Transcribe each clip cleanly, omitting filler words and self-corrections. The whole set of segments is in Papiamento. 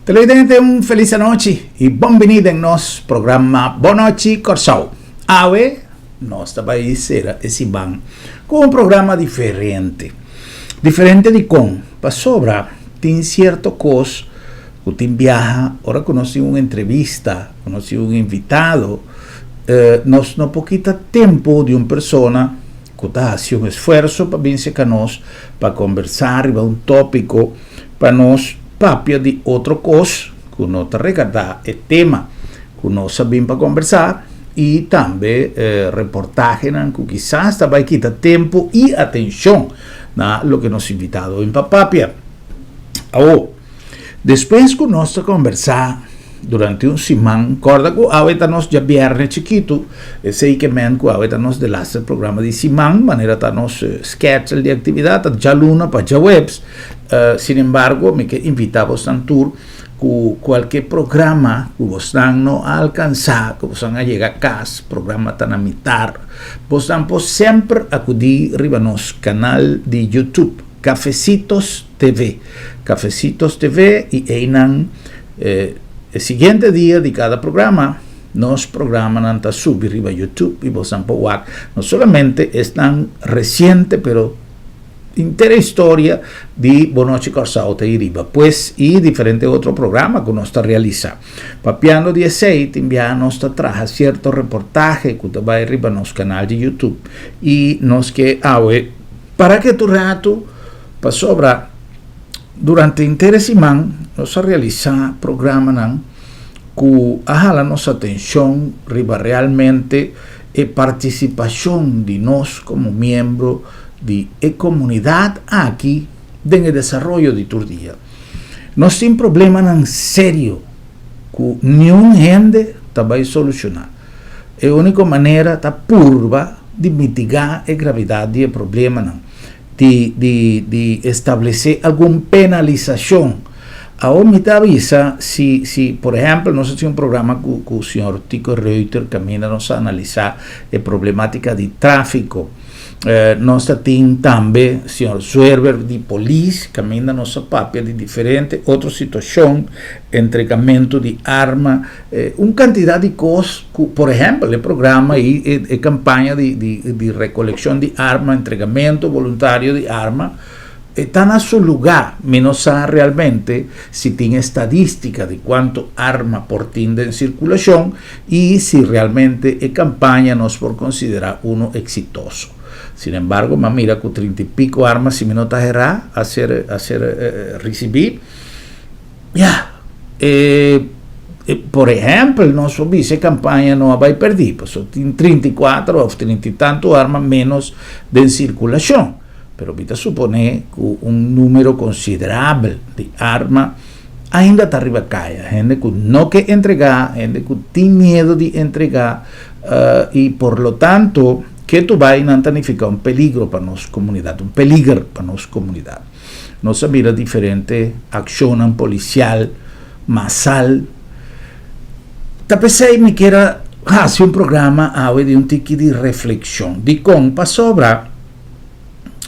Televidente, un felis anochi i bon bini den nos programa Bon Nochi Kòrsou. Awe nos ta bai sera e siman ku un programa diferente. Diferente dikon? Pasobra tin sierto kos ku tin biaha ora ku nos tin un entrevista, ku nos tin un invitado, nos no por kita tempu di un persona ku ta hasi un esfuerso pa bin serka nos pa kombersá riba un tópiko pa nos papia di otro kos ku no ta regardá e tema ku nos a bin pa kombersá i tambe reportahenan ku kisas ta bai kita tempu i atenshon na loke nos invitado bin pa papia. Awor, despues ku nos ta kombersá durante un siman, kòrda ku awe ta nos djabièrnè chikitu, esei ke men ku awe ta nos delaster programa di siman, manera ta nos skèchel di aktividat, ta djaluna pa djaweps. Sin embargo, mi ke invitá bosnan tur ku kualke programa ku bosnan no a alkansá, ku bosnan a yega kas, programa ta na mitar, bosnan por semper akudí riba nos kanal di YouTube, Cafecitos TV. Cafecitos TV i einan e siguiente dia di kada programa nos programanan ta subi riba YouTube i bosnan por wak no solamente esnan resiente pero henter e historia di Bon Nochi Kòrsou ta ei riba pues i diferente otro programa ku nos ta realisá. Papiando di esei tin biaha nos ta traha sierto reportahe ku ta bai riba nos kanal di YouTube i nos ke awe para ke tur ratu pasobra durante henter e siman nos a realisá programanan ku a hala nos atenshon riba realmente e partisipashon di nos komo miembro di e komunidat aki den e desaroyo di tur dia. Nos tin problemanan serio ku niun hende ta bai solushoná. E úniko manera ta purba di mitigá e gravidat di e problemanan, di di di establesé algun penalisashon. Awor mi ta bisa si si por ehèmpel nos a tin un programa ku ku señor Tico Reuter kaminda nos a analisá e problemátika di tráfiko. Nos ta tin tambe señor Zwerver di polis kaminda nos a papia di diferente otro situashon, entregamentu di arma, un kantidat di kos ku por ehèmpel e programa i e kampaña di di rekolekshon di arma, entregamentu boluntario di arma e ta na su lugá. Mi no sa realmente si tin estadístika di kuantu arma por tin den sirkulashon i si realmente e kampaña nos por konsiderá unu eksitoso. Sin embargo, m'a mira ku trinta i piko arma, si mi no ta herá, a ser a ser risibí. Ya, e por ehèmpel, nos por bisa e kampaña no a bai pèrdí, pasobra tin 34 òf trinta i tantu arma ménos den sirkulashon. Pero mi ta suponé ku un número konsiderabel di arma ainda ta riba kaya. Hende ku no ke entregá, hende ku tin miedu di entregá i por lo tanto ke tu bai nan ta nifiká un peligro pa nos komunidat, un peliger pa nos komunidat. Nos a mira diferente akshonnan polisial masal. Ta p'esei mi kier a hasi un programa awe di un tiki di reflekshon. Dikon? Pasobra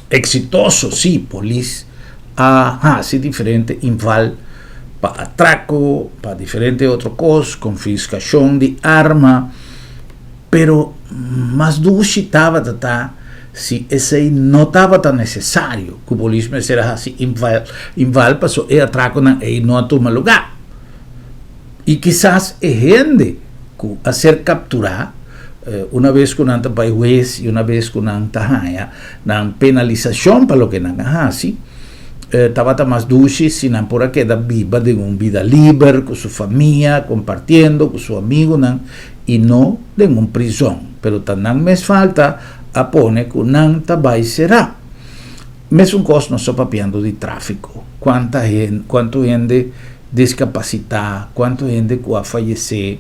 eksitoso si polis a hasi diferente inval pa atrako, pa diferente otro kos, konfiskashon di arma, pero mas dushi tabata ta si esei no tabata nesesario ku polis mester a hasi inval, inval paso e atrakonan ei no a tuma lugá. I kisas e hende ku a ser kapturá, una bes ku nan ta bai hues i una bes ku nan ta haña nan penalisashon pa loke nan a hasi, tabata mas dushi si nan por a keda biba den un bida liber ku su famia, kompartiendo ku su amigunan i no den un prizon. Pero ta nan mes falta a pone ku nan ta bai será. Mesun kos nos ta papiando di tráfiko. Kuanta hende, kuantu hende diskapasitá, kuantu hende ku a fayesé,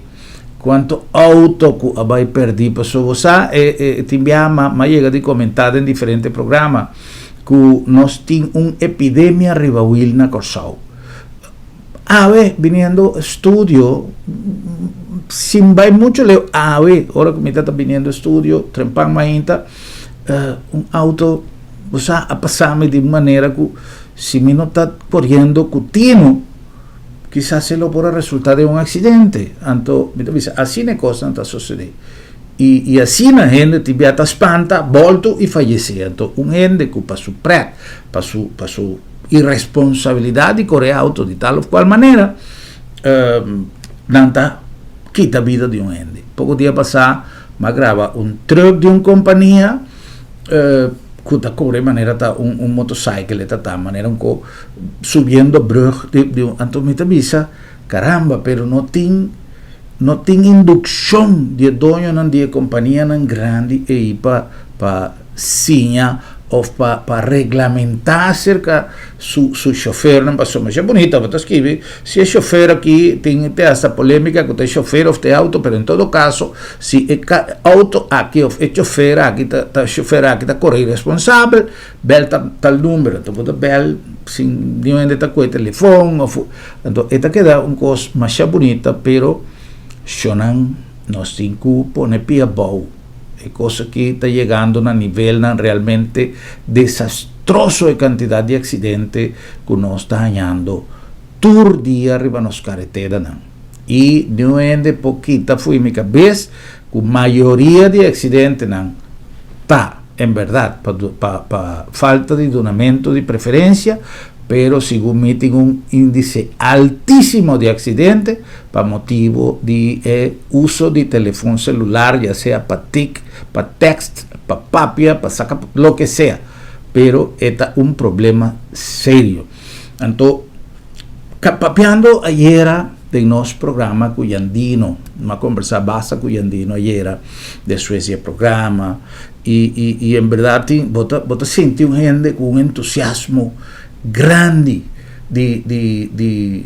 kuantu outo ku a bai pèrdí. Pasobra bo sa, e tin biaha m'a yega di komentá den diferente programa ku nos tin un epidemia riba wil na Kòrsou. Awe, biniendo studio, sin bai muchu leu, awe, ora ku mi ta biniendo studio, trempan mainta, un outo, bo sa, a pasa mi di un manera ku si mi no ta koriendo ku tinu, Kisas e lo por a resultá den un aksidente. Anto mi ta bisa, asina e kosnan ta sosodé. I i asina hende tin bia ta spanta, bòltu i fayesé. Anto un hende ku pa su prèt, pa su pa su iresponsabilidat di kore outo di tal òf kual manera, nan ta kita bida di un hende. Poko dia pasá mi a graba un trùk di un kompania ku ta kore manera ta un un motosaikel e ta ta manera un ko subiendo brug di di un anto mi ta bisa caramba pero no tin no tin induccion di e doñonan di e companianan grandi ey pa pa siña of pa pa reglamenta acerca su su chofernan pasobra masha bunita bo ta skibi si e chofer aki tin te hasta polemica cu ta e chofer of ta e auto pero en todo caso si e auto aki of e chofer aki ta ta chofer aki ta core irresponsabel Bel ta tal numero, anto bo ta bel sin niun hende ta koe telefon of anto e ta keda un kos masha bunita pero shonnan nos tin ku pone pia abou. E kos aki ta yegando na nivelnan realmente desastroso e kantidat di aksidente ku nos ta hañando tur dia riba nos kareteranan. I niun hende por kita fo'i mi kabes ku mayoria di e aksidentenan ta. En berdad, pa pa pa falta di dunamento di preferencia, pero segun mi tin un indice altisimo di accidente pa motibo di e uso di telefon celular, ya sea pa tik, pa text, pa papia, pa saca loke sea, pero e ta un problema serio. Anto, papiando ayera den nos programa cu Jandino, mi a conversa basta cu Jandino ayera despues di e programa, I i i en berdad tin bo ta bo ta sinti un hende ku un entusiasmo grandi di di di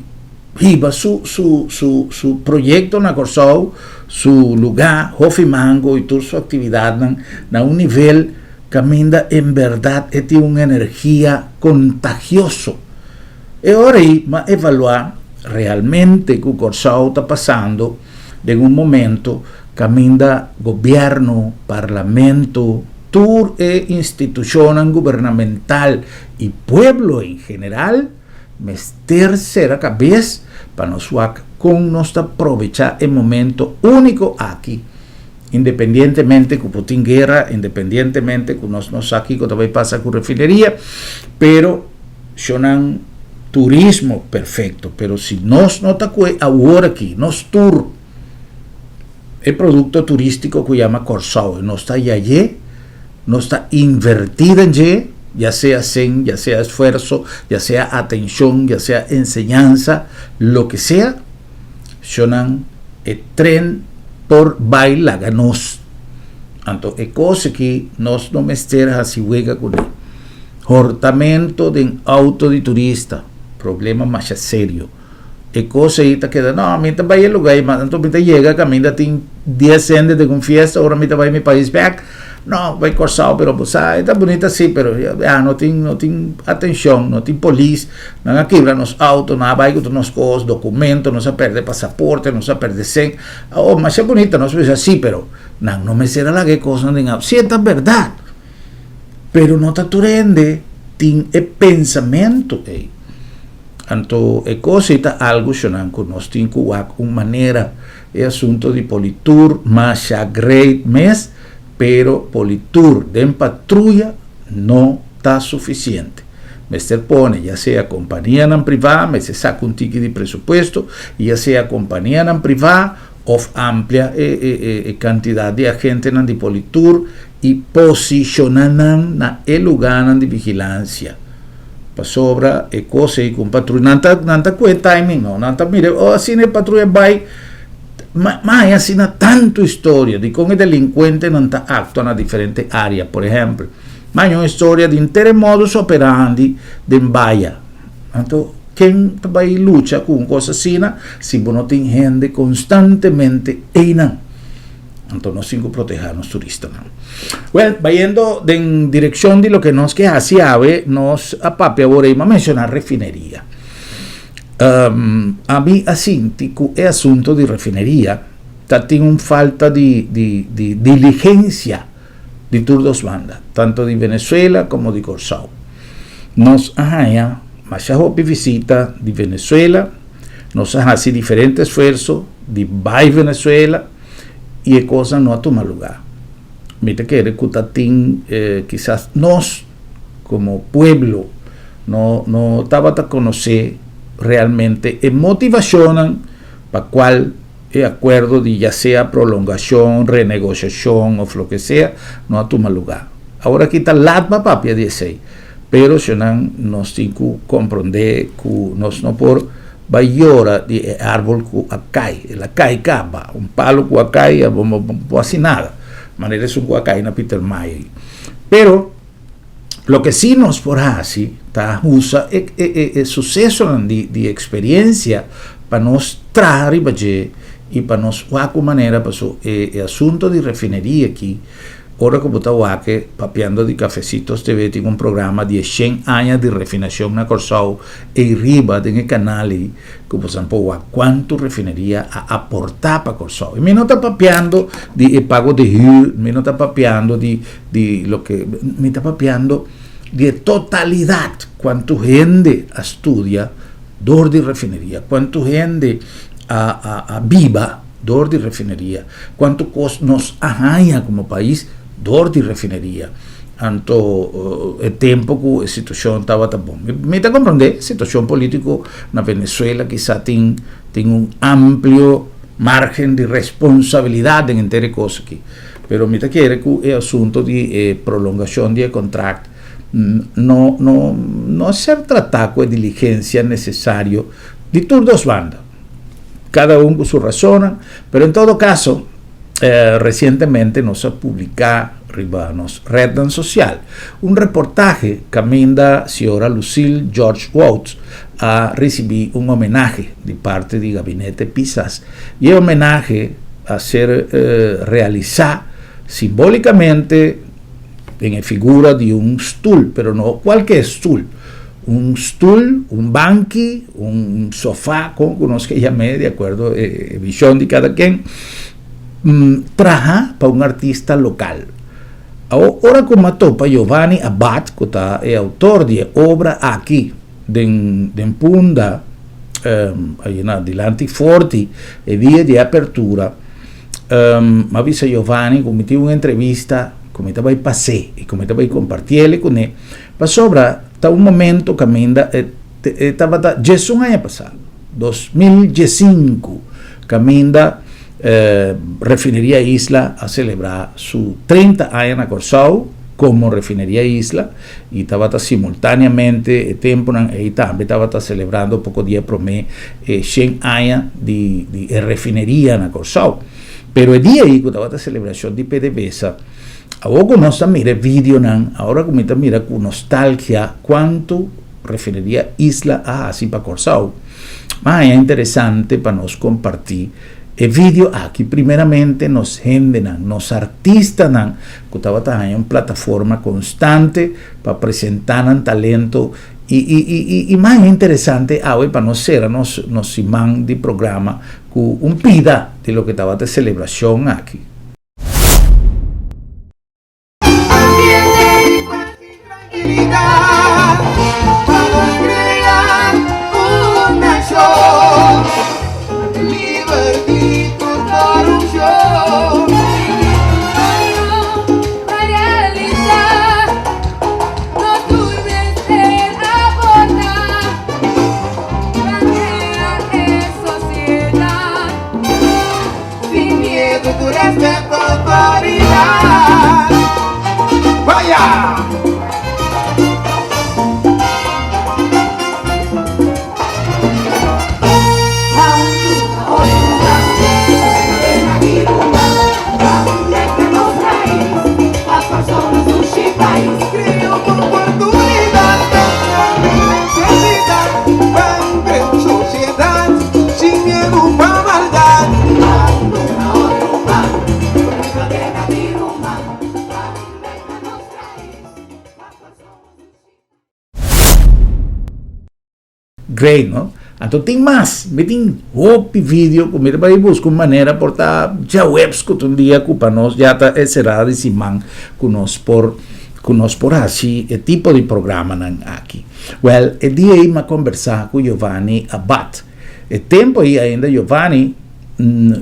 hiba su su su su proyekto na Kòrsou, su lugá Hofi Mango i tur su aktividatnan na un nivel kaminda en berdad e tin un energia kontagioso. E ora ei m'a evaluá realmente ku Kòrsou ta pasando den un momento Kaminda gobièrnu, parlamento, tur e institushonnan gubernamental i pueblo en general mester sera kabes pa nos wak kon nos ta probechá e momento úniko aki, independientemente ku por tin guera, independientemente ku nos no sa kiko ta bai pasa ku refineria, pero shonnan turismo perfekto, pero si nos no ta kue awor aki, nos tur. E produkto turístiko ku yama Kòrsou nos ta yay'é, nos ta invertí den dje, ya sea sen, ya sea esfuerso, ya sea atenshon, ya sea enseñansa, loke sea, shonnan e tren por bai laga nos. Anto e kos aki nos no mester hasi wega kuné. Hortamento den outo di turista, problema masha serio. E kos ei ta keda, no, mi ta bai e luga ei, ma anto mi ta yega kaminda tin dies hende den un fiesta, ora mi ta bai mi pais bek, no, bai Kòrsou, pero bo sa, e ta bunita si, pero ya no tin, no tin atenshon, no tin polis, nan a kibra nos outo, nan a bai ku tur nos kos, dokumento, nos a pèrdè pasaporte, nos a pèrdè sèn, oh, masha bunita, nos bisa si, pero nan no mester a laga e kosnan den auto, si e ta bèrdat, pero no ta tur hende tin e pensamentu ei. Anto e kos ei ta algu shonan ku nos tin ku wak un manera. E asunto di politur masha great mes, pero politur den patruya no ta sufisiente. Mester pone ya sea kompanianan privá, mester saka un tiki di presupuesto, ya sea kompanianan privá òf amplia e e kantidat di agentenan di politur i posishoná nan na e lugánan di vigilansia. Pasobra e kos ei ku un patruya, nan ta nan ta kue timing no, nan ta mira oh asina e patruya bai, ma ma hay asina tantu historia di kon e delinkuentenan ta aktua na diferente área. Por ehèmpel, ma hay un historia di henter e modus operandi den baya. Anto ken ta bai lucha ku un kos asina si bo no tin hende konstantemente einan? Anto nos tin ku protehá nos turistanan. Wèl, bayendo den direkshon di loke nos ke hasi awe, nos a papia awor ei, mi a menshoná refineria. Ami a sinti ku e asunto di refineria ta tin un falta di di di diligensia di tur dos banda, tanto di Venezuela komo di Kòrsou. Nos a haña masha hopi visita di Venezuela. Nos a hasi diferente esfuerso di bai Venezuela i e kosnan no a tuma lugá. Mi ta kere ku ta tin kisas nos komo pueblo no no tabata konosé realmente e motivashonnan pa kual e akuerdo di ya sea prolongashon, renegosiashon òf loke sea no a tuma lugá. Awor aki ta lat pa papia di esei, pero shonnan nos tin ku komprondé ku nos no por bai yora di e árbol ku a kai. El a kai kaba. Un palu ku a kai abo no por hasi nada. Manera esun ku a kai na Pietermaai ei. Pero loke sí nos por hasi ta usa e e e susesonan di di eksperensia pa nos traha riba dje i pa nos wak un manera paso e e asunto di refineria aki Ora ku bo ta wak e Papiando di Cafecitos TV tin un programa di e shen aña di refinashon na Kòrsou ei riba den e kanal ei ku bo san por wak kuantu refineria a aportá pa Kòrsou. I mi no ta papiando di e pago di hür, mi no ta papiando di di loke, mi ta papiando di e totalidat kuantu hende a studia dor di refineria, kuantu hende a a a biba. Dor di refineria. Cuanto cos nos a haña como pais dor di refineria. Anto e tempo cu e situacion tabata bon. Mi ta comprende situacion politico na Venezuela kisa tin tin un amplio margen di responsabilidad den henter e cos aki. Pero mi ta kere cu e asunto di e prolongacion di e contract no no no a ser trata cu e diligencia necesario di tur dos banda. Cada un cu su razonnan, pero en todo caso recientemente nos a publica riba nos rednan social un reportahe caminda señora Lucille George Wouts a ricibi un homenahe di parti di Gabinete Pisas y e homenahe a ser realisa simbolicamente den e figura di un stul, pero no cualke stul, un stul, un banki, un sofa, con cu nos ke yam'é, di acuerdo e vision di cada ken, traha pa un artista local. Awor, ora cu m'a topa Giovanni Abad, cu ta e autor di e obra aki, den den Punda, ayi na dilanti Forti, e dia di e apertura, m'a bisa Giovanni cu mi tin un entrevista cu mi ta bay pas'é y cu mi ta bay compartiel cun'é, Pasobra ta un momento kaminda e e tabata djesun aña pasá, 2015, kaminda Refineria Isla a selebrá su 30 aña na Kòrsou komo Refineria Isla i tabata simultáneamente e tempunan ei tambe tabata selebrando poko dia promé e shen aña di di e refineria na Kòrsou. Pero e dia ei ku tabata selebrashon di PDVSA, Awor ku nos ta mira e videonan, awor ku mi ta mira ku nostalgia kuantu Refineria Isla a hasi pa Kòrsou, m'a haña interesante pa nos kompartí e video aki. Primeramente nos hendenan, nos artistanan ku tabata haña un plataforma konstante pa presentá nan talento i i i i i m'a haña interesante awe pa nos sera nos nos siman di programa ku un pida di loke tabata e selebrashon aki. Sin miedo ku respeto autoridad. Vaya! Great, no? Anto tin mas. Mi tin hopi video ku mi ta bai buska un manera por ta djaweps ku ta un dia ku pa nos ya ta e serada di siman ku nos por ku nos por hasi e tipo di programanan aki. Wèl, e dia ei mi a kombersá ku Giovanni Abad. E tempu ei ainda Giovanni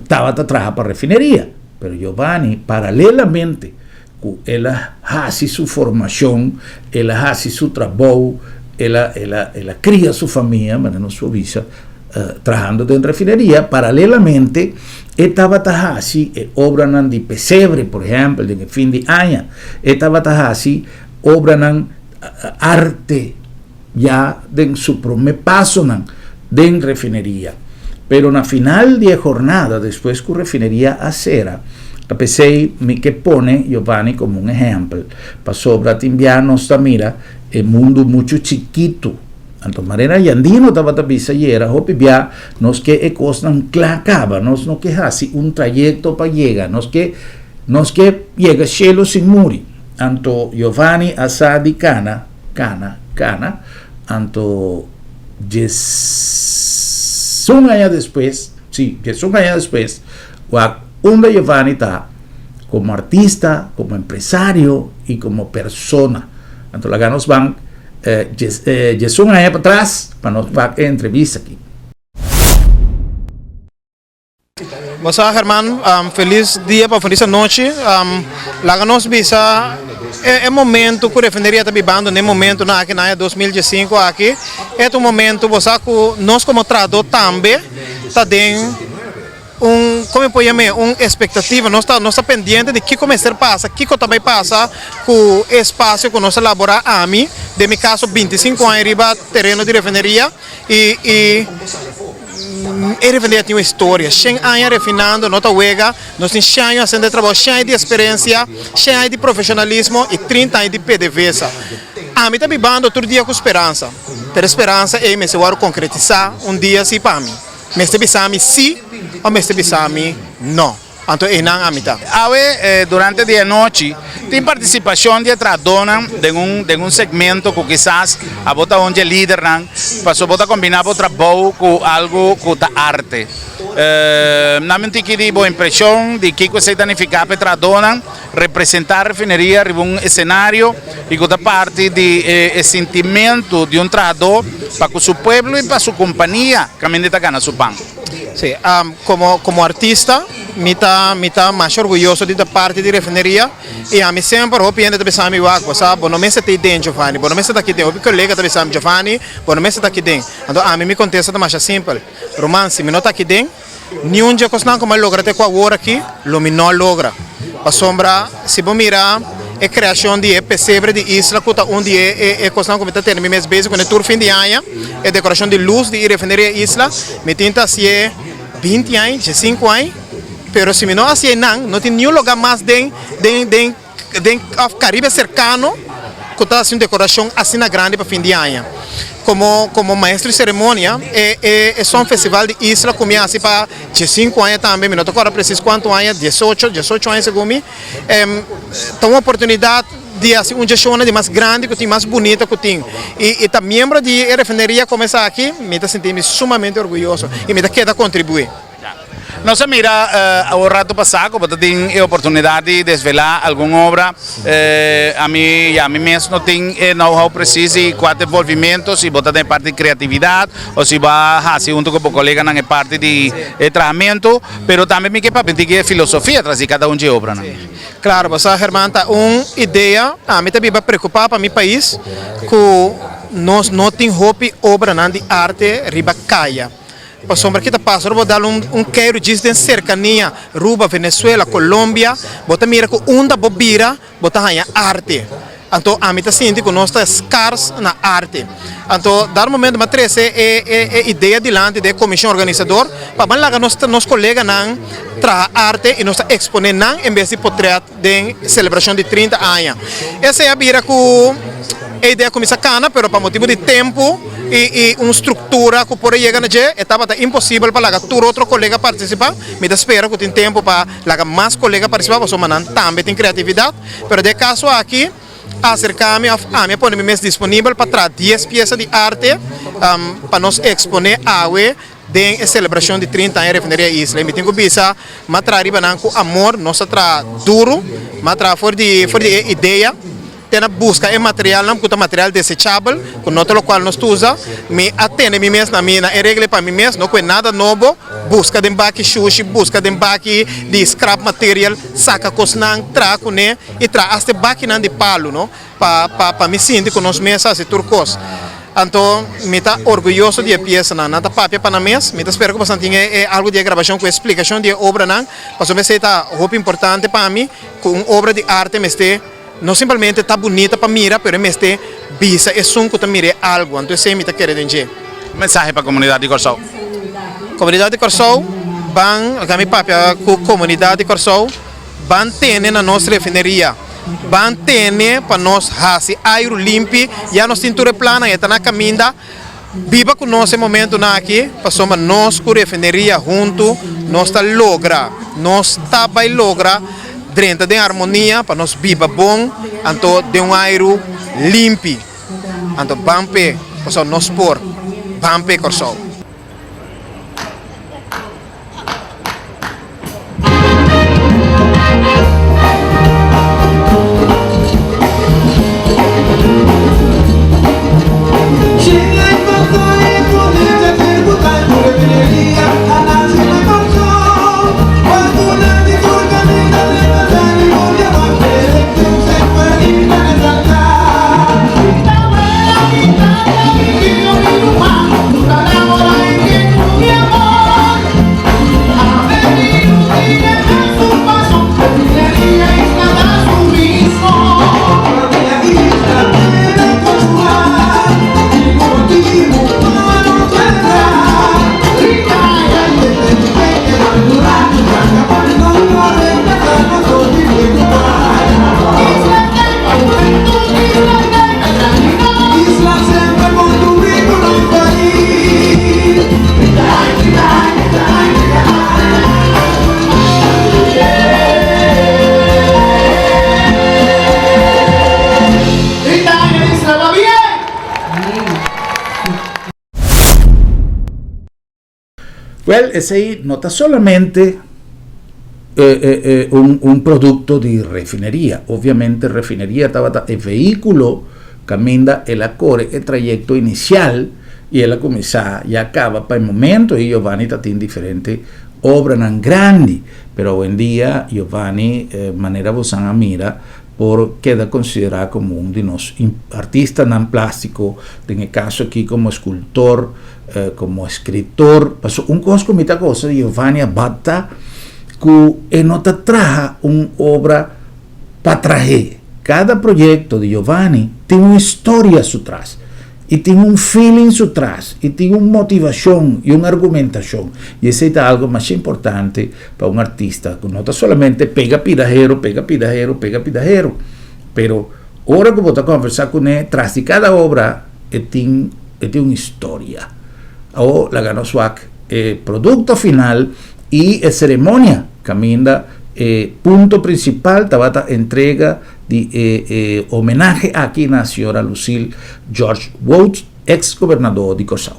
tabata traha pa refineria, pero Giovanni paralelamente ku el a hasi su formashon, el a hasi su trabou, el a el a el a kria su famia, manera nos por bisa, trahando den refineria, paralelamente e tabata hasi e obranan di pesebre, por ehèmpel, den e fin di aña, e tabata hasi obranan arte ya den su promé pasonan den refineria. Pero na final di e jornada, despues ku refineria a sera, ta p'esei mi ke pone Giovanni komo un ehèmpel, pasobra tin bia nos ta mira e mundu muchu chikitu. Anto manera Jandino tabata bisa ayera, hopi bia nos ke e kosnan kla kaba, nos no ke hasi un trayekto pa yega, nos ke nos ke yega shelu sin muri. Anto Giovanni a sa di kana, kana, kana, anto djesun aña despues, si, djesun aña despues, wak unda Giovanni ta komo artista, komo empresario i komo persona. Anto laga nos ban djesun aña patras pa nos wak e entrevista aki. Bosa German, felis dia pa felis anochi. Laga nos bisa e momento ku refineria ta bibando na e momentonan aki na aña 2015 aki, e ta un momento bo sa ku nos komo trahadó tambe ta den un, komo mi por yam'é, un espektativa. Nos ta nos ta pendiente di kiko mester pasa, kiko ta bai pasa ku e espasio ku nos a laborá ami, den mi kaso 25 aña riba tereno di refineria i i. E refineria tin un historia, shen aña refinando no ta wega, nos tin shen aña haciendo e trabao, shen aña di experiencia, shen aña di profesionalismo y trinta aña di PDVSA. Ami ta bibando tur dia cu speransa, pero e speransa ey mester worde concretisa un dia si pa mi. Mester bisa mi si o mester bisa mi no. Anto einan ami ta. Awe durante di anochi tin partisipashon di e trahadónan den un den un segmento ku kisas abo ta un dje lidernan pasobra bo ta kombiná bo trabou ku algu ku ta arte. Nami un tiki di bo impreshon di kiko esei ta nifiká pa e trahadónan representá refineria riba un esenario i ku ta parti di e sintimentu di un trahadó pa ku su pueblo i pa su kompania kaminda e ta gana su pan. Sí, como como artista mi ta mi ta masha orguyoso di ta parti di refineria y ami semper hopi hende ta bisa mi wak bo sa bo no mester ta den Giovanni bo no mester ta aki den hopi colega ta bisa mi Giovanni bo no mester ta aki den anto ami mi contesta ta masha simpel ruman si mi no ta aki den niun dje cosnan cu mi a logra te cu awor aki lo mi no logra pasobra si bo mira e creacion di e pesebre di isla cu ta un di e e cosnan cu mi ta tene mi mes bezig cune tur fin di aña e decoracion di luz di e refineria isla mi tin ta hacié binti aña diescinco aña pero si mi no hacié nan no tin niun lugar mas den den den den of Caribe cercano cu ta haci un decoracion asina grandi pa fin di aña. Como como maestro di ceremonia e e e son festival di isla cu mi haci pa diescinco aña tambe mi no ta corda precies cuanto aña diesocho diesocho aña segun mi Ta un oportunidat di hasi un djeshona di mas grandi ku tin, mas bunita ku tin. I ta miembro di e refineria komo esaki, mi ta sinti mi sumamente orguyoso i mi ta keda kontribuí. Nos a mira un rato pasá ku bo ta tin e oportunidat di desvelá algun obra. Ami ya mi mes no tin e know-how presis di kua ta e volvimento, si bo ta den e parti di kreatividat o si bo a hasi huntu ku bo koleganan e parti di e trahamentu. Pero tambe mi ke papia di e filosofia tras di kada un dje obranan. Claro, bo sa German, ta un idea, ami ta biba preocupa pa mi pais cu nos no tin hopi obranan di arte riba caya. Pasobra ki ta pasa ora bo dal un keiru djis den cercania, Ruba, Venezuela, Colombia, bo ta mira cu unda bo bira Bo ta haña arte. Anto ami ta sinti ku nos ta skars na arte. Anto dar momento mi a trese e e idea dilanti di e komishon organisador pa ban laga nos nos koleganan traha arte i nos ta eksponé nan en bes di potret den selebrashon di 30 aña. Esei a bira ku e idea a kuminsá kana pero pa motibu di tempu i i un struktura ku por a yega na dje e tabata imposibel pa laga tur otro kolega partisipá. Mi ta spera ku tin tempu pa Laga mas kolega partisipá pasobra nan tambe tin kreatividat, pero den e kaso aki a aserká mi òf ami a pone mi mes disponibel pa traha dies piesa di arte pa nos eksponé awe den e selebrashon di 30 aña Refineria Isla. I mi tin ku bisa mi a traha riba nan ku amor, nos a traha duru, mi a traha for di for di e idea. te na buska e materialnan ku ta material desechabel, ku no ta lokual nos ta usa. Mi a tene mi mes na mi na e regla pa mi mes, no kue nada nobo, buska den baki shushi, buska den baki di scrap material, saka kosnan, traha kuné i traha asta e bakinan di palu, no, pa pa pa mi sinti ku nos mes a hasi tur kos. Anto mi ta orguyoso di e piesanan, nan ta papia pa nan mes, mi ta spera ku boso nan tin e e algu di e grabashon ku e splikashon di e obranan, pasobra esei ta hopi importante pa mi, ku un obra di arte mester no simplemente ta bunita pa mira, pero e mester bisa esun ku ta mir'é algu, anto esei mi ta kere den dje. Un mensahe pa komunidat di Kòrsou. Komunidat di Kòrsou, ban, laga mi papia ku komunidat di Kòrsou, ban tene na nos refineria, ban tene pa nos hasi airu limpi, ya nos tin tur e plannan, e ta na kaminda. Biba ku nos e momentunan aki, pasobra nos ku refineria huntu nos ta logra, nos ta bai logra drenta den armonia pa nos biba bon, anto den un airu limpi. Anto ban p'e, pasobra nos por, ban p'e Kòrsou. Wel, esei no ta solamente un producto di refineria. Obviamente refineria tabata e vehiculo caminda el a core e trayecto inicial y el a cuminsa ya caba pa e momento y Giovanni ta tin diferente obranan grandi. Pero awendia Giovanni manera bosan a mira por keda considera como un di nos artistanan plastico, den e caso aki como escultor, como escritor. Paso un cos cu mi ta goza di Giovanni Abad ta cu e no ta traha un obra pa trah'é. Cada proyecto di Giovanni tin un historia su tras y tin un feeling su tras y tin un motivacion y un argumentacion y esey ta algo masha importante pa un artista cu no ta solamente pega pidahero, pega pidahero, pega pidahero, pero ora cu bo ta conversa cune tras di cada obra e tin e tin un historia. Awor laga nos wak e producto final y e ceremonia caminda e punto principal tabata entrega di e e homenahe aki na señora Lucille George Wout, ex gobernador di Kòrsou.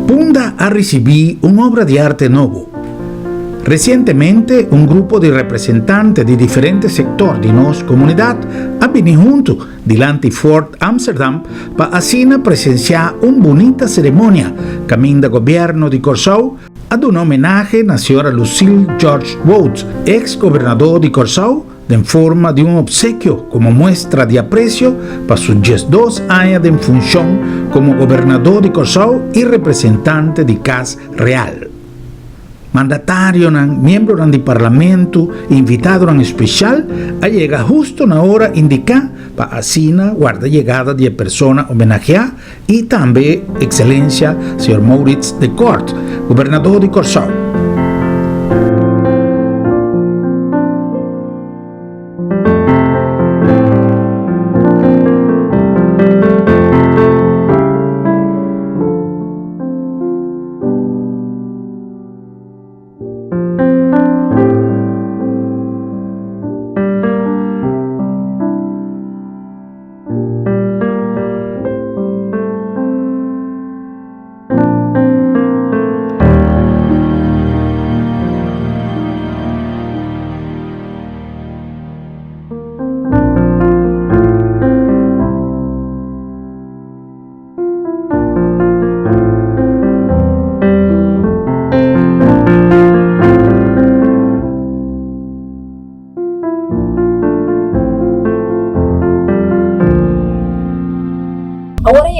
Punda a risibí un obra di arte nobo. Resientemente un grupo di representante di diferente sektor di nos komunidat a bini huntu dilanti Fort Amsterdam pa asina presensiá un bunita seremonia kaminda gobièrnu di Kòrsou a duna homenahe na señora Lucille George Wout, eks gobernadó di Kòrsou, den forma di un obsekio komo muestra di apresio pa su diesdos aña den funshon komo gobernadó di Kòrsou i representante di Kas Real. Mandatarionan, miembronan di parlamento i invitadonan espesial a yega husto na ora indiká pa asina warda yegada di e persona homenageá i tambe Ekselensia señor Maurits de Kort, Gobernador di Kòrsou.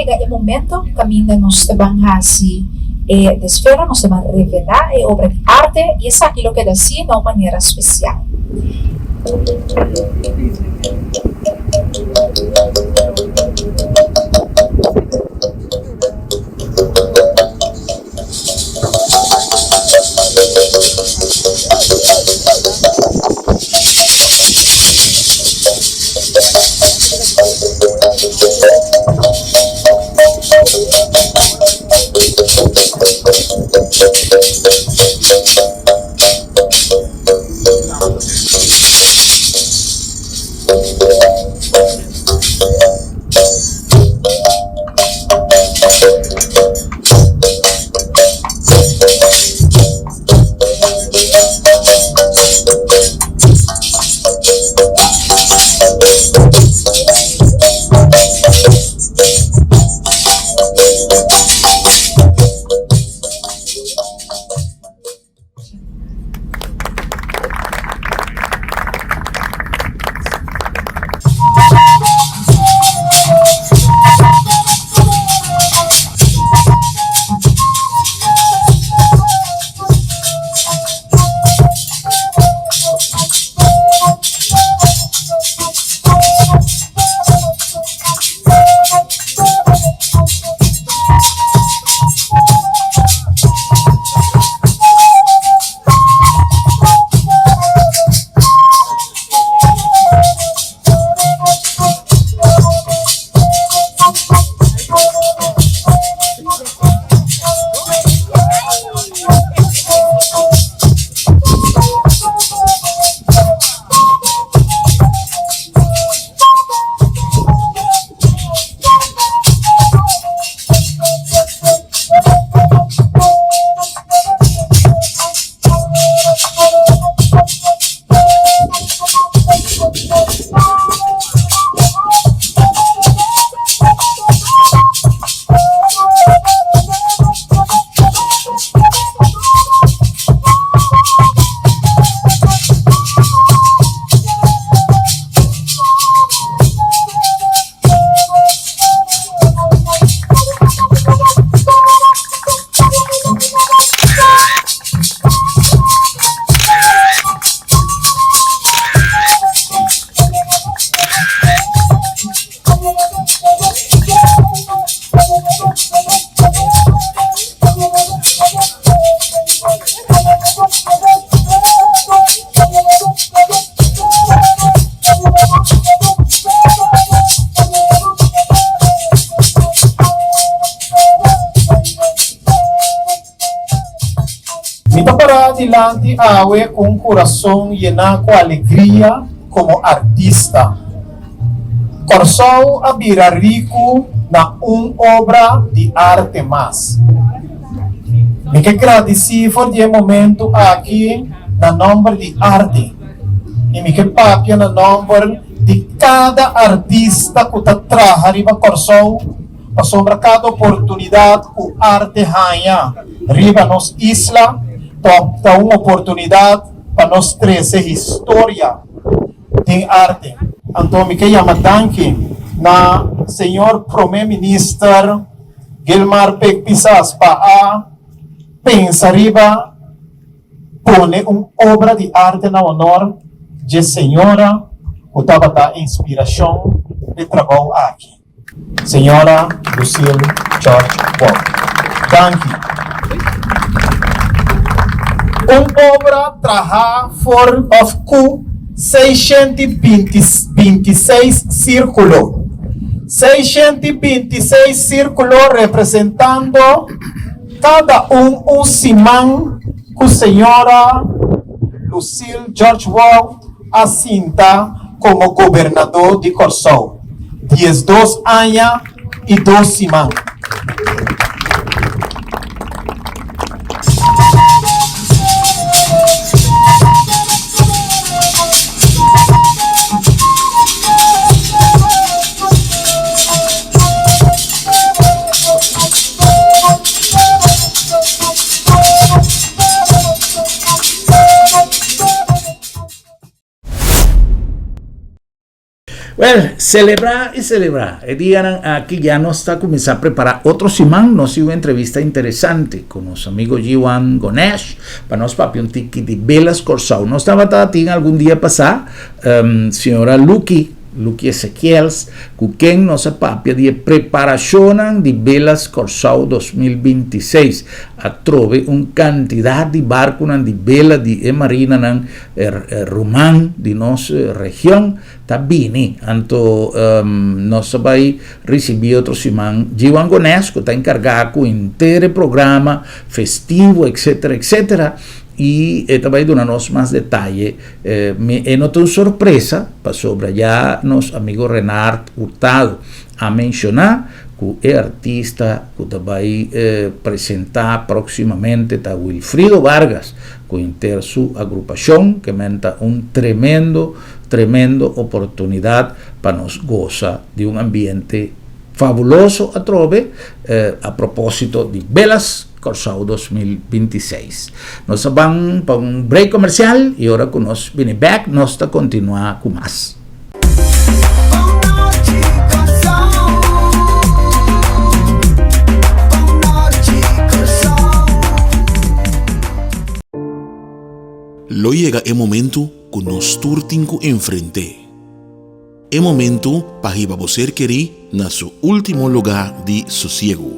yega e momento kaminda nos ta ban hasi e desfero, nos ta ban revelá e obra di arte i esaki lo keda así na un manera spesial. Mi ta pará dilanti awe ku un kurason yená ku alegria komo artista. Kòrsou a bira riku na un obra di arte mas. Mi ke gradisí for di e momentu aki na nòmber di arte i mi ke papia na nòmber di kada artista ku ta traha riba Kòrsou pasobra kada oportunidat ku arte haña riba nos isla ta un oportunidat pa nos trese historia den arte. Anto mi ke yama danki na señor Prome Minister Gilmar Pik Pisas pa a pensa riba pone un obra di arte na honor dje señora ku tabata inspirashon p'e trabou aki. Señora Lucille George Wong. Danki. Un obra trahá for òf ku 626 sírkulo. 626 sírkulo representando kada un un siman ku señora Lucille George Wong a sinta komo gobernadó di Kòrsou 12 aña i dos siman. Well, selebrá i selebrá. E dianan aki ya nos ta kuminsá prepará otro siman. Nos tin un entrevista interesante ku nos amigo Jiwan Gonesh pa nos papia un tiki di Belas Kòrsou. Nos tabata tin algun dia pasá señora Lucky, Lucky Ezequiels, ku ken nos a papia di e preparashonnan di Belas Kòrsou 2026. Atrobe un kantidat di barkunan di bela di e marinanan ruman di nos region Ta bini, anto nos ta bai risibí otro siman Jiwan Gones ku ta enkargá ku henter e programa festivo etcetera etcetera i e ta bai duna nos mas detaye. Mi e no ta un sorpresa pasobra ya nos amigo Renard Hurtado a menshoná ku e artista ku ta bai presentá próksimamente ta Wilfrido Vargas ku henter su agrupashon ke men ta un tremendo Tremendo oportunidad pa nos goza di un ambiente fabuloso atrobe a proposito di Belas Kòrsou 2026. Nos a ban pa un break comercial y ora cu nos bini bek nos ta continua cu mas. Lo yega e momento ku nos tur tin ku enfrent'é. E momentu pa hiba bo ser kerí na su último lugá di sosiegu.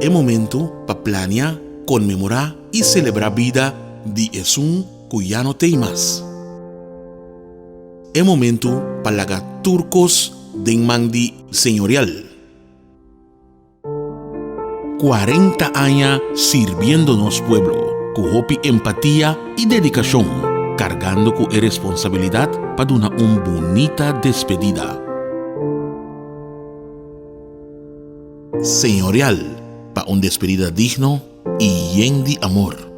E momentu pa plania, konmemorá i selebrá bida di esun ku ya no t'ei mas. E momentu pa laga tur kos den man di Señorial. 40 aña sirbiendo nos pueblo ku hopi empatia i dedikashon, kargando ku e responsabilidat pa duna un bunita despedida. Señorial pa un despedida digno i yen di amor.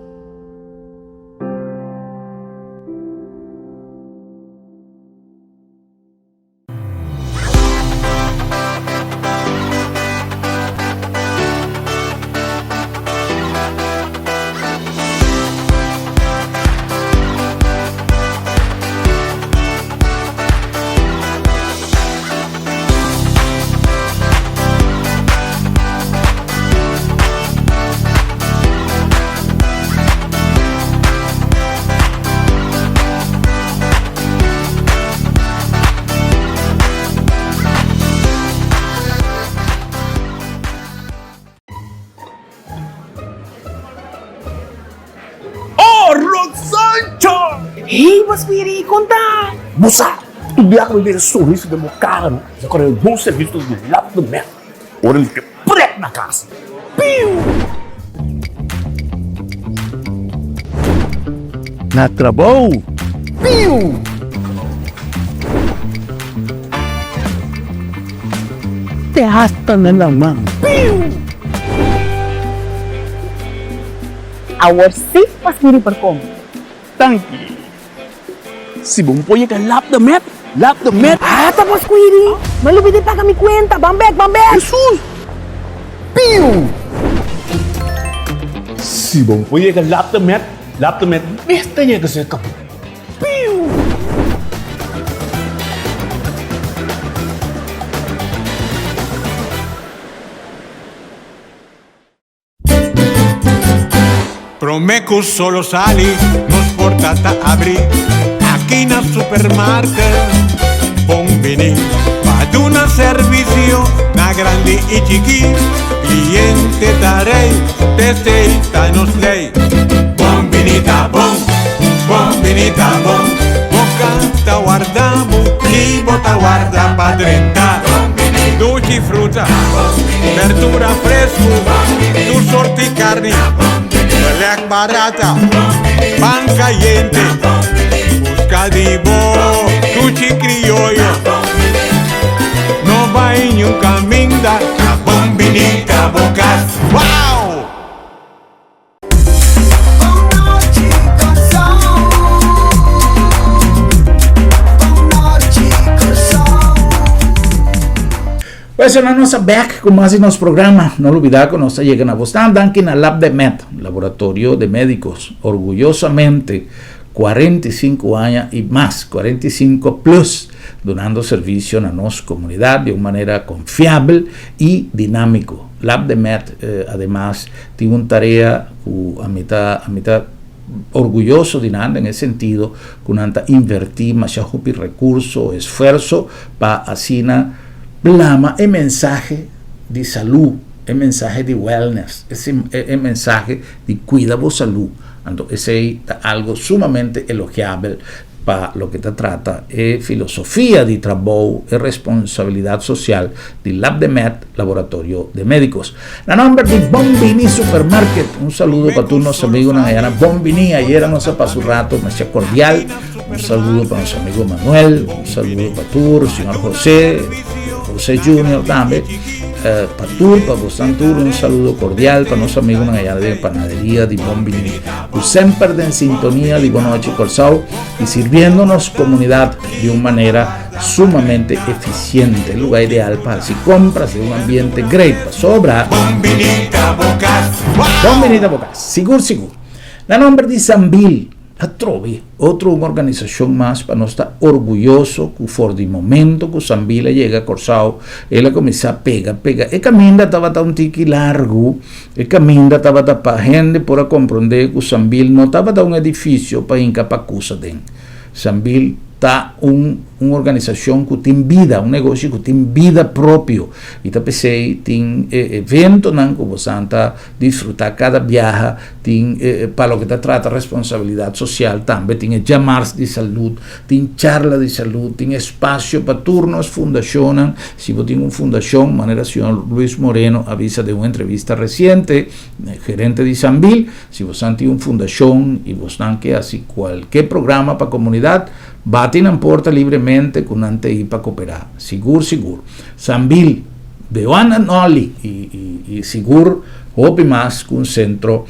Oh, Rosancho! Hey, bo spiri, kon ta? Bo sa, tur biaha ku mi mira e sonrisa den bo kara, mi ta kòrda e bon servisio di lap di mèt. Ora mi ke prek na kas. Piu! Na trabou. Piu! Te hasta na laman. Piu! Awor sí pa skirbi por komo. Danki. Si bo por yega lap de met, lap de met. Ata bo squiri, mi a lubida di paga mi cuenta, ban bek, ban bek. Hesus! Piu! Si bo por yega lap de met, lap de met mester yega cerca bo. Piu! Prome cu solo sali, nos porta ta abri aki na supermarket. Bon bini pa duna servicio na grandi y chiki. Cliente ta rey, t'esey ta nos ley. Bon bini ta bon, bon bini ta bon. Bo canta warda bo, ni bo ta warda pa drenta. Dushi fruta, berdura fresku, tur sorti karni, belek barata, pan kayente, buska di bo dushi krioyo. No bai niun kaminda, ta bon bini ta bo kas. Wow! Pues na nos a back cu mas di nos programa. No lubida cu nos ta yega na bosnan danki na Lab de Med, Laboratorio de Medicos, orguyosamente. 45 aña i mas, 45 plus, dunando servisio na nos komunidat di un manera konfiabel i dinámiko. Labdemed ademas tin un tarea ku ami ta ami ta orguyoso di nan den e sentido ku nan ta invertí masha hopi rekurso, esfuerso pa asina plama e mensahe di salú, e mensahe di wellness, e mensahe di kuida bo salú. Anto esei ta algo sumamente elogiabel pa loke ta trata e filosofia di trabou, e responsabilidat sosial di Labdemed, Laboratorio de Médicos. Na nomber di Bon Bini Supermarket, un saludo pa tur nos amigunan allá na Bon Bini. Ayera nos a pasa un rato masha cordial. Un saludo pa nos amigo Manuel, un saludo pa tur, señor José, José Junior tambe. Eh, pa tur, pa bosnan tur, un saludo cordial pa nos amigunan allá den panaderia di Bon Bini. Ku semper den sintonia di Bon Nochi Kòrsou i sirbiendo nos komunidat di un manera sumamente efisiente. Lugá ideal pa hasi kompras den un ambiente great pasobra. Bon Bini ta bo kas. Bon Bini ta bo kas. Sigur sigur. Na nomber di Sambil. Atrobe, otro un organisashon mas pa nos ta orguyoso ku for di momento ku Sambil a yega Kòrsou, el a kuminsá pega pega. E kaminda tabata un tiki largu, e kaminda tabata pa hende por a komprondé ku Sambil no tabata un edifisio pa hinka pakus aden. Sambil ta un un organisashon ku tin bida, un negoshi ku tin bida propio i ta p'esei tin e eventonan ku bosan ta Disfrutá kada biaha tin pa loke ta trata responsabilidat sosial tambe tin e djamars di salud, tin charla di salud, tin espasio pa tur nos fundashonnan. Si bo tin un fundashon, manera señor Luis Moreno a bisa den un entrevista resiente, gerente di Sambil, si bosan tin un fundashon i bosnan ke hasi kualke programa pa komunidat, bati nan porta libremente ku nan ta ei pa koperá. Sigur sigur. Sambil. The one and only y sigur hopi mas cu un centro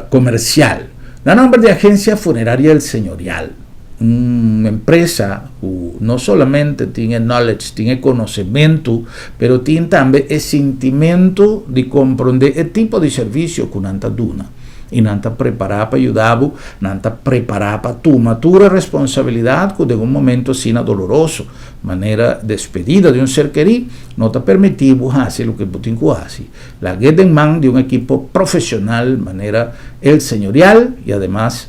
comercial. Na nomber di Agencia Funeraria El Señorial, un empresa cu no solamente tin e knowledge, tin e conocemento, pero tin tambe e sintimento di comprende e tipo di servicio cu nan ta duna. I nan ta prepará pa yuda bo, nan ta prepará pa tuma tur e responsabilidad cu den un momento asina doloroso, manera despedida di un ser kerí, no ta permití bo hasi loke bo tin ku hasi. Lag'é den man di un ekipo profesional manera El Señorial i ademas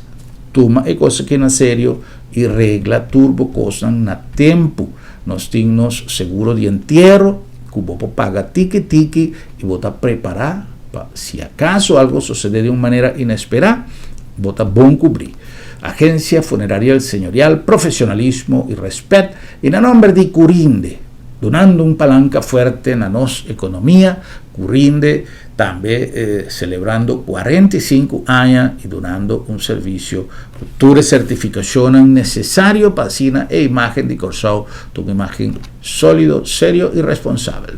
tuma e kos aki na serio i regla tur bo kosnan na tempu. Nos tin nos seguro di entiero ku bo por paga tiki tiki i bo ta prepará pa si akaso algo sosodé di un manera inesperá, bo ta bon kubrí. Agencia Funeraria El Señorial, profesionalismo y respet y na nomber di Curinde, dunando un palanca fuerte na nos economia, Curinde tambe celebrando 45 aña y dunando un servicio cu tur e certificacionnan necesario pa asina e imagen di Corsou ta un imagen solido, serio y responsabel.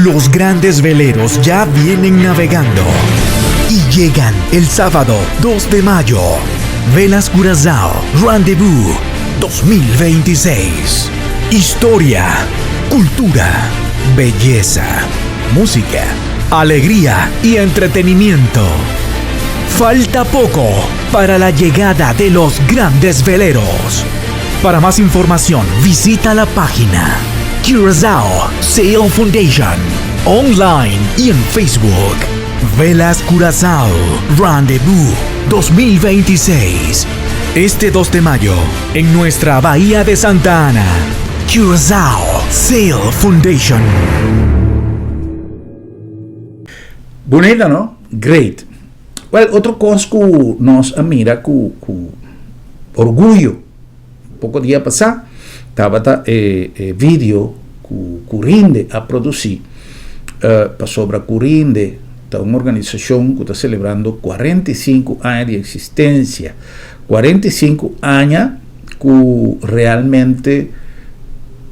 Los grandes veleros ya vienen navegando y llegan el sábado 2 de mayo. Velas Curazao Rendezvous 2026. Historia, cultura, belleza, música, alegría y entretenimiento. Falta poco para la llegada de los grandes veleros. Para más información, visita la página Curazao Sail Foundation online y en Facebook. Velas Curazao Rendezvous 2026. Este 2 de mayo, en nuestra Bahía de Santa Ana. Curazao Sail Foundation. Bunita no? Great. Well, otro kos ku nos a mira ku ku orguyo poko dia pasá tabata e e video ku Curinde a produsí pasobra Curinde ta un organisashon ku ta selebrando 45 aña di eksistensia. 45 aña ku realmente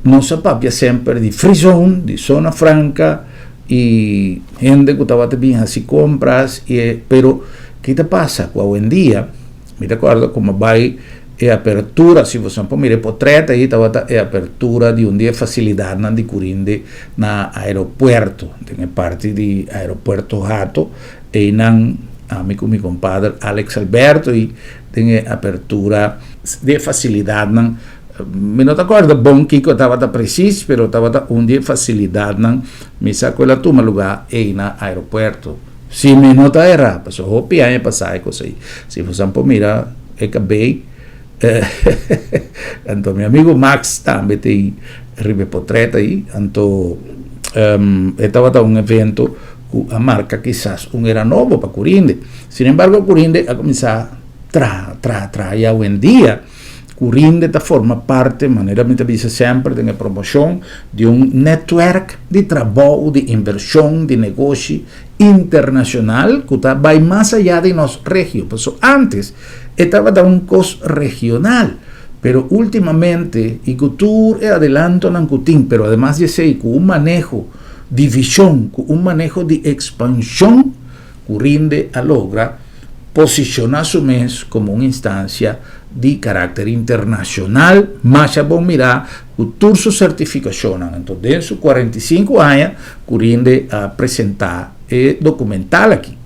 nos a papia semper di free zone, di zona franka i hende ku tabata bin hasi kompras i e pero ki ta pasa ku awendia mi ta kòrda ku mi a bai E apertura, si boso por mira e potret ei, tabata e apertura di un di e fasilidatnan di Curinde na aeropuerto, den e parti di aeropuerto Hato. Einan ami ku mi kompader Alex Alberto i den e apertura di e fasilidatnan, mi no ta kòrda bon kiko tabata presis, pero tabata un di e fasilidatnan mi sa ku el a tuma lugá ei na aeropuerto. Si mi no ta erá, pasobra hopi aña pasá e kos ei. Si boso por mira e kabei, anto mi amigo Max tambe ta ei riba e potret ei. Anto e tabata un evento ku a marka kisas un era nobo pa Curinde. Sin embargo Curinde a kuminsá traha, traha, traha i awendia Curinde ta forma parte, manera mi ta bisa semper den e promoshon, di un netwerk di trabou, di invershon, di negoshi internashonal ku ta bai mas ayá di nos regio. Pasobra ántes e tabata un kos regional, pero últimamente i ku tur e adelantonan ku tin, pero ademas di esei ku un maneho di vishon, ku un maneho di ekspanshon, Curinde a logra posiciona su mes como un instancia di caracter internacional, masha bon mira cu tur su certificacionnan. Anto den su 45 aña Curinde a presenta e documental aki.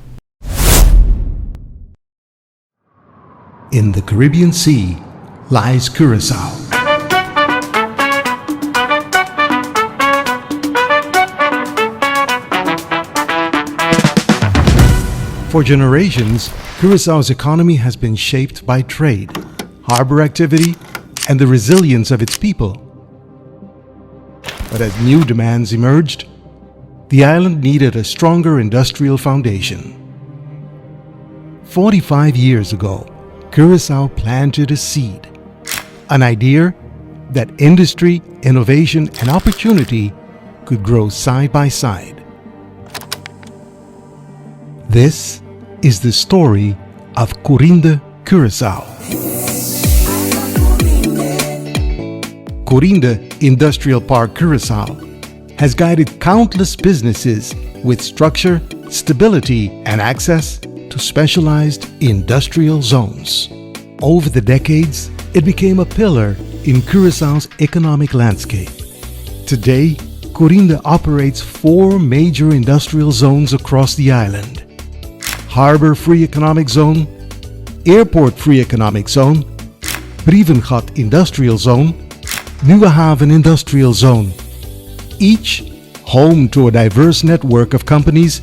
In the Caribbean Sea lies Curaçao. For generations, Curaçao's economy has been shaped by trade, harbor activity, and the resilience of its people. But as new demands emerged, the island needed a stronger industrial foundation. 45 years ago, Curacao planted a seed, an idea that industry, innovation, and opportunity could grow side by side. This is the story of Curinde Curacao. Curinde Industrial Park Curacao has guided countless businesses with structure, stability, and access to specialized industrial zones. Over the decades, it became a pillar in Curaçao's economic landscape. Today, Curinde operates four major industrial zones across the island Harbor Free Economic Zone, Airport Free Economic Zone, Brievengat Industrial Zone, Nieuwe Haven Industrial Zone. Each home to a diverse network of companies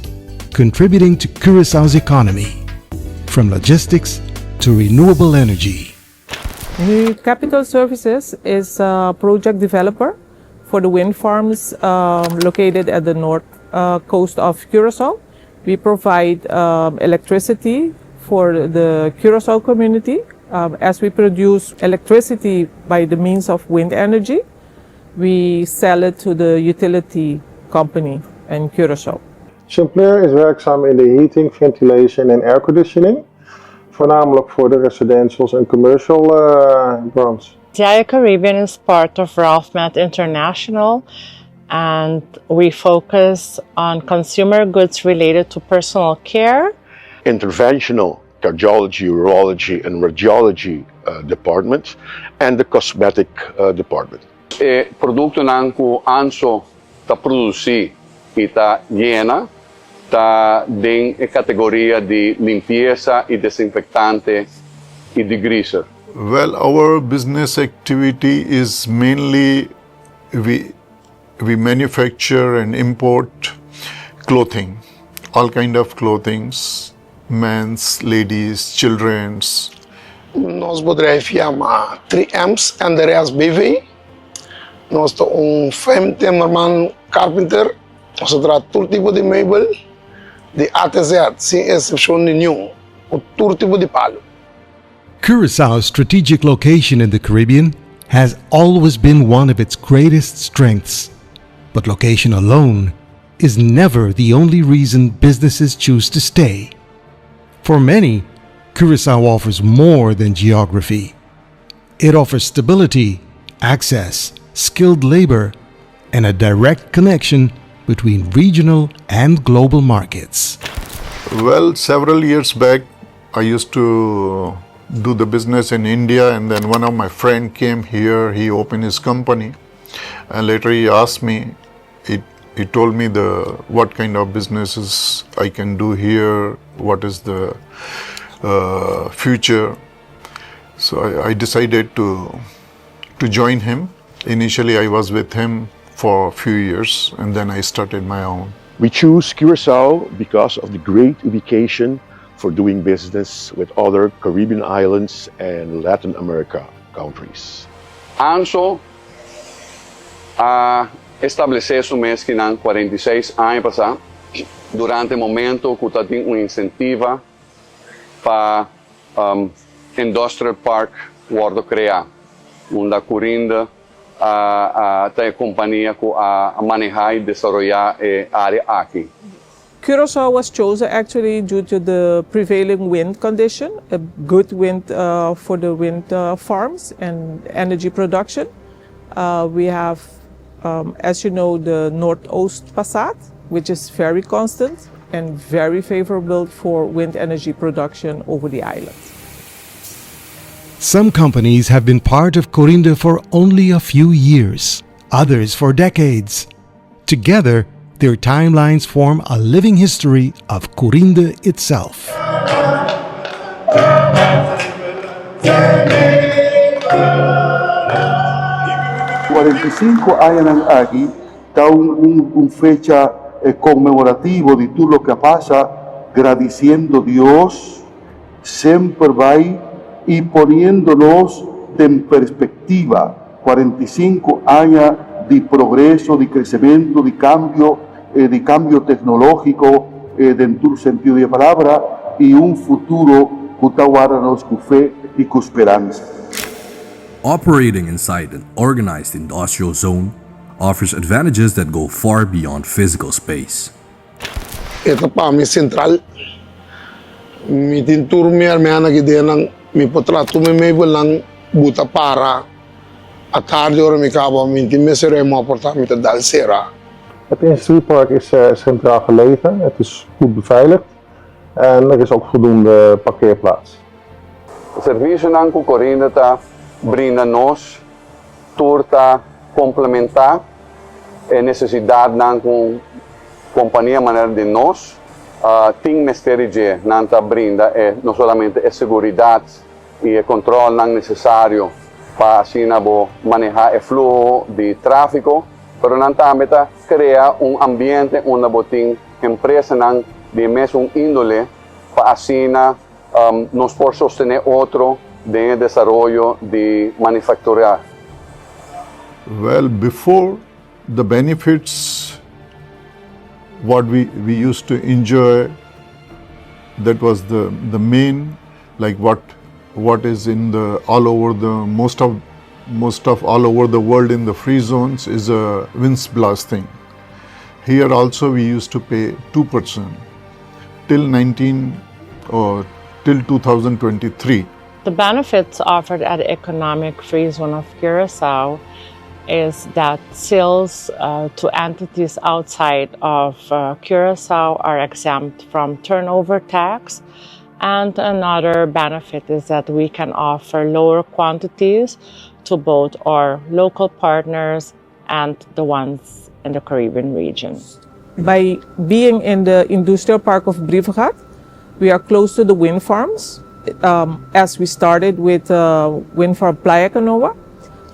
contributing to Curaçao's economy, from logistics to renewable energy. Nu Capital Services is a project developer for the wind farms um, located at the north uh, coast of Curacao. We provide um, electricity for the Curacao community. Um, as we produce electricity by the means of wind energy, we sell it to the utility company in Curacao. Sinclair is werkzaam in de heating, ventilation en airconditioning. Voornamelijk voor de residentials en commercial uh, brands. DIA Caribbean is part of Ralph Met International and we focus on consumer goods related to personal care. Interventional cardiology, urology and radiology uh, departments and the cosmetic uh, department. E produktonan ku Anso ta produsí i ta yena ta den e kategoria di limpiesa i desinfektante i degreaser. Well, our business activity is mainly we we manufacture and import clothing, all kind of clothings, men's, ladies, children's. Nos bedrijf yama 3M's and the Rest BV. Nos ta un firm timmerman carpenter. Nos ta traha tur tipo di meubel, di A te Z, sin excepcion di niun, cu tur tipo di palo. Curaçao's strategic location in the Caribbean has always been one of its greatest strengths. But location alone is never the only reason businesses choose to stay. For many, Curacao offers more than geography. It offers stability, access, skilled labor, and a direct connection between regional and global markets. Well, several years back, I used to do the business in India and then one of my friend came here, he opened his company and later he asked me, he, he told me the what kind of businesses I can do here, what is the future. So I, I decided to to join him. Initially I was with him for a few years and then I started my own. We choose Curacao because of the great ubication for doing business with other Caribbean islands and Latin America countries. ANSO a establesé su mes akinan 46 aña pasá durante momento ku tabatin un insentivo pa Industrial Park wòrdu kreá, unda Curinde a ta e kompania ku a manehá i desaroyá e área aki. Curaçao was chosen actually due to the prevailing wind condition, a good wind for the wind farms and energy production. We have, as you know, the Noordoost Passaat, which is very constant and very favorable for wind energy production over the island. Some companies have been part of Curinde for only a few years, others for decades. Together, their timelines form a living history of Curinde itself. 45 aña aki ta un, un, un fecha konmemorativo di tur loke a pasa, gradisiendo Dios, semper bai i poniendo nos den perspektiva 45 aña di progreso, di kresementu, di kambio, di kambio teknológiko den tur sentido di palabra i un futuro ku ta warda nos ku fe i ku speransa. Operating inside an organized industrial zone offers advantages that go far beyond physical space. E ta pa mi sentral. Mi tin tur mi hermana aki den nan. Mi por traha tur mi meubelnan buta para. Atardi ora mi kaba mi tin mester remo aporta mi ta dal sera. Het industriepark is centraal gelegen, het is goed beveiligd en er is ook voldoende parkeerplaats. Servisionan ku Curinde ta brinda nos tur ta komplementá e nesesidatnan ku kompania manera di nos tin mester di dje. Nan ta brinda e no solamente e seguridat i e kontròlnan nesesario pa asina bo manehá e fluho di tráfiko, pero nan tambe ta krea un ambiente unda bo tin empresanan di e mesun índole pa asina nos por sostené otro den e desaroyo di manufaktura. Well, before the benefits what we, we used to enjoy, that was the, the main, like what what is in the all over the most of most of all over the world in the free zones is a winds blasting. Here also we used to pay 2% till 19 or till 2023. The benefits offered at the Economic Free Zone of Curacao is that sales to entities outside of Curacao are exempt from turnover tax. And another benefit is that we can offer lower quantities to both our local partners and the ones in the Caribbean region. By being in the industrial park of Brievengat, we are close to the wind farms, as we started with wind farm Playa Canoa.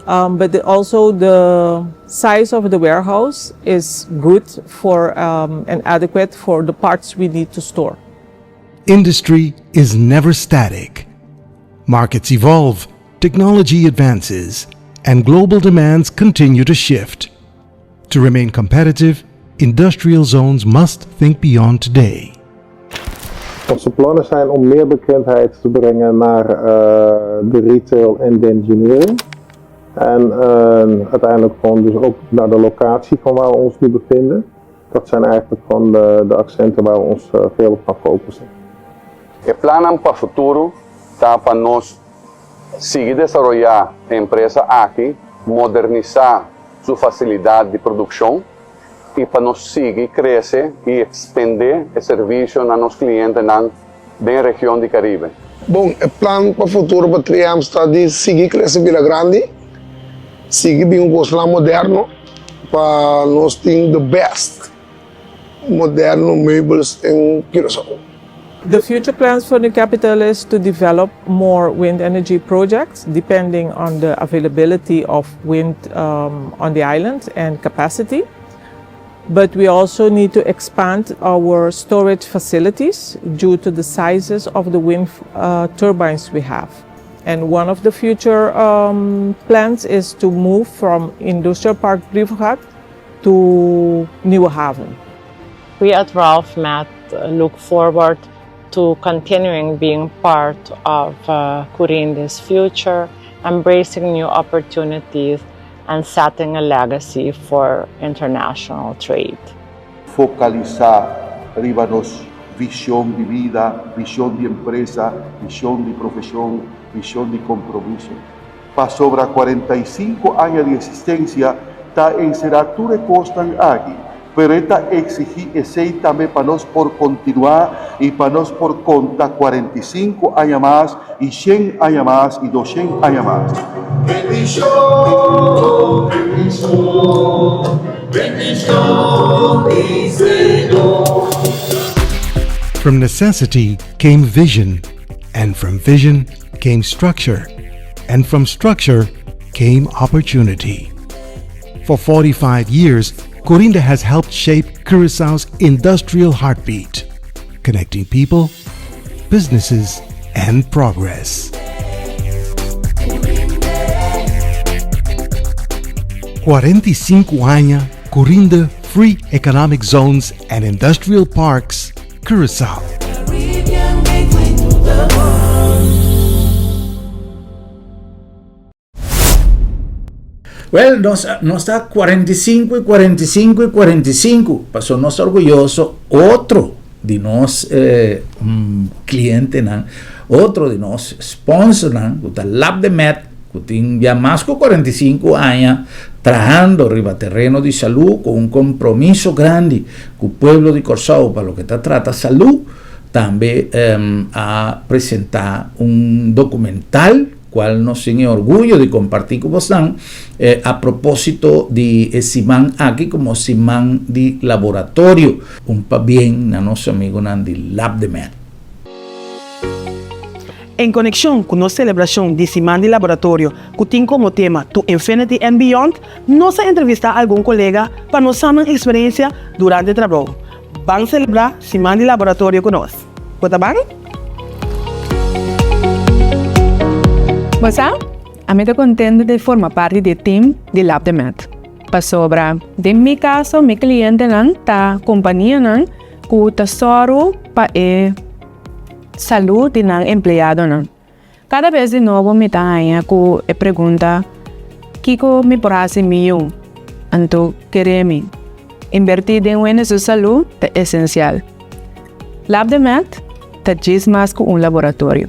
But also the size of the warehouse is good for and adequate for the parts we need to store. Industry is never static. Markets evolve, technology advances, and global demands continue to shift. To remain competitive, industrial zones must think beyond today. Onze plannen zijn om meer bekendheid te brengen naar de retail en de engineering. En uiteindelijk gewoon dus ook naar de locatie van waar we ons nu bevinden. Dat zijn eigenlijk gewoon de accenten waar we ons veel op gaan focussen. E plannan pa futuro ta pa nos sigui desaroyá e empresa aki, modernisá su fasilidat di produkshon i pa nos sigui krese i ekstendé e servisio na nos klientenan den region di Karibe. Bon, e plan pa futuro pa Triams ta di sigui crece bira grandi, sigui bin un cosnan moderno pa nos tin the best moderno meubels den Curaçao. The future plans for New Capital is to develop more wind energy projects depending on the availability of wind um, on the island and capacity. But we also need to expand our storage facilities due to the sizes of the wind uh, turbines we have. And one of the future um, plans is to move from Industrial Park Brievengat to Nieuwe Haven. We at Ralph Met look forward to continuing being part of uh, Curinde's future, embracing new opportunities, and setting a legacy for international trade. Focalisa riba nos vision di bida, vision di empresa, vision di profesion, vision di compromiso. Pasobra 45 aña di existencia ta encera tur e cosnan aki, pero e ta exigi esey tambe pa nos por continua y pa nos por conta 45 aña mas y shen aña mas y doshen aña mas. Bendishon, bendishon, bendishon di Señor. From necessity came vision, and from vision came structure, and from structure came opportunity. For 45 years, Corinda has helped shape Curaçao's industrial heartbeat, connecting people, businesses, and progress. 45 años, Corinda Free Economic Zones and Industrial Parks, Curaçao. Well, nos, nos ta 45 y 45 y 45. Paso nos orgulloso otro di nos eh, mm, clientenan, otro di nos sponsornan, ku ta Lab de Med, ku tin ya mas ku 45 aña trahando riba terreno di salú ku un kompromiso grandi ku pueblo di Kòrsou pa loke ta trata salú, tambe um, a presentá un dokumental cual nos tin e orguyo di comparti cu bosnan a proposito di e siman aki como siman di laboratorio. Un pabien na nos amigonan di Labdemed. En konekshon ku nos selebrashon di Siman di Laboratorio ku tin komo tema To Infinity and Beyond, nos a entrevistá algun kolega pa nos sa nan eksperensia durante trabou. Ban selebrá Siman di Laboratorio ku nos! Bo ta ban? Bo sa, ami ta contento di forma parti di e team di Lab de Med. Pasobra, den mi caso, mi clientenan ta companianan cu ta sòru pa e salud di nan empleadonan. Kada bes di nobo mi ta haña ku e pregunta, Kiko mi por hasi mi yu? Anto kere mi. Inbertí den wende su salú ta esensial. Lab de Med ta djis mas ku un laboratorio.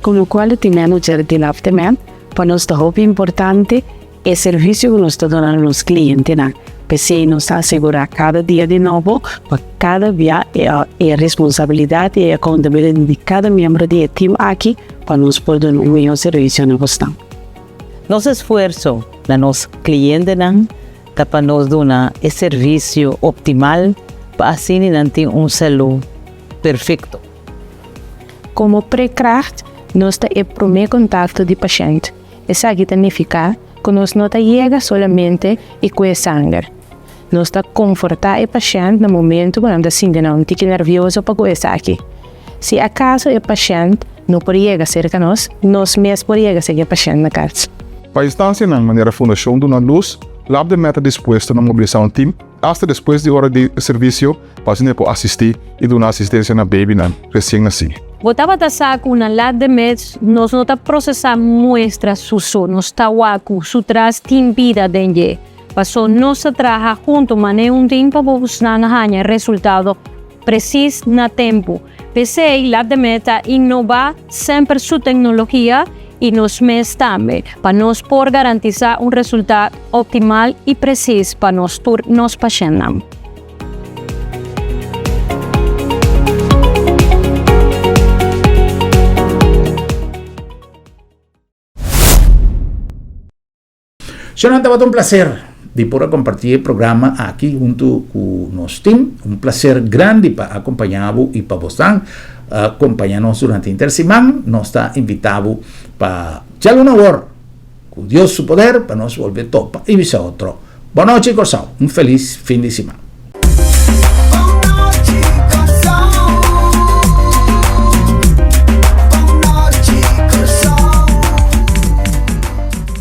Komo Quality Manager di Lab de Med, pa nos ta hopi importante E servisio ku nos ta duna na nos klientenan. P'esei nos ta asegurá kada dia di nobo pa kada bia e responsabilidat i e accountability di kada miembro di e team aki pa nos por duna un mihó servisio na bosnan. Nos esfuerso na nos klientenan ta pa nos duna e servisio optimal pa asina nan tin un salú perfekto. Komo prekracht nos ta e promé kontakto di pashènt. Esaki ta nifiká ku nos no ta yega solamente i kue sanger. Nos ta konfortá e pashènt na momentu ku nan ta sinti nan un tiki nèrvioso pa ku esaki. Si akaso e pashènt no por yega serka nos, nos mes por yega serka e pashènt na kas. Pa instansianan manera Fundashon Duna Lus, Lab de Meta dispuesto na mobilisá un tim asta despues di ora di servisio pa asina e por asistí i duna asistensia na babynan resien nasí. Bo tabata sa ku na Lab de Mets nos no ta prosesá muestra su so, nos ta wak ku su tras tin bida den dje. Paso nos ta traha huntu manera un tin pa bo busnan haña e resultado presis na tempu. P'esei Lab de Med ta innová semper su teknologia i nos mes tambe, pa nos por garantisá un resultado optimal i presis pa nos tur nos pashèntnan. Shonnan tabata un placer di por a comparti e programa aki hunto cu nos team. Un placer grandi pa acompaña bo y pa bosnan acompaña nos durante henter siman. Nos ta invita bo pa djaluna awor cu Dios su poder pa nos bolbe topa y bisa otro. Bon nochi Corsou. Un feliz fin di siman.